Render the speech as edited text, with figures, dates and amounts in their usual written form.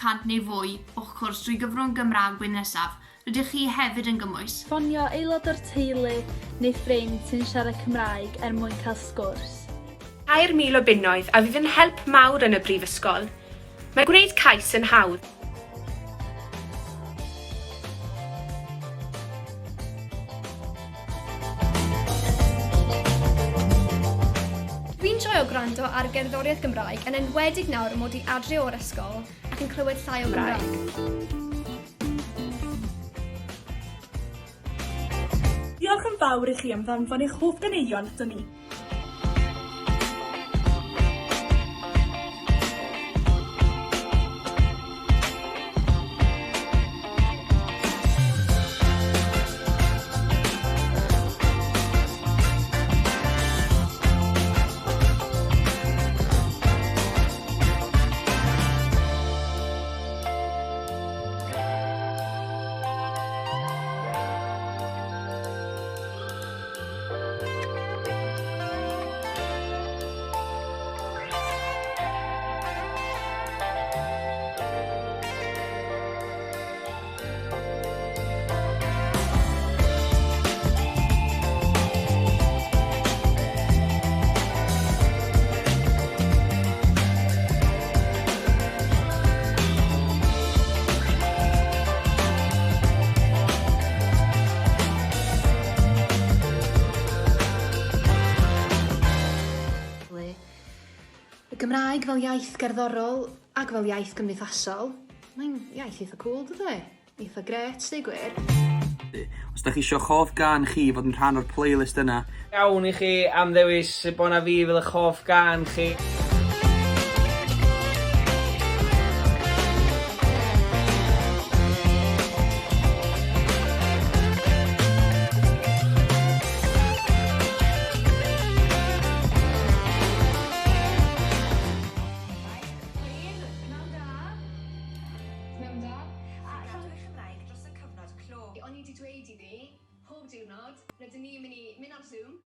cant neu fwy o'ch cwrs drwy gyfrwng Gymraeg blwyddyn nesaf, rydych chi hefyd yn gymwys. Ffonio aelod o'r teulu neu ffrind sy'n siarad Cymraeg er mwyn cael sgwrs. 3,000 o bunnoedd a fydd yn help mawr yn y brifysgol. Mae gwneud cais yn hawdd. Dwi'n joio gwrando ar gerddoriaeth Gymraeg yn enwedig nawr mod i adre o'r ysgol ac yn clywed llai o Gymraeg. Diolch yn fawr i chi am ddanfon eich hoff ganeuon aton ni. Y Gymraeg fel iaith gerddorol ac fel iaith gymdeithasol, mae'n iaith eitha cŵl, dydi? Eitha grêt, deu gwir. Os da chi isio hoff gân chi fod yn rhan o'r playlist yna. Iawn i chi am ddewis Bona Fi fel eich hoff gân chi. O'n i 'di dweud iddi, pob diwrnod, rydyn ni'n mynd i mynd ar Zoom.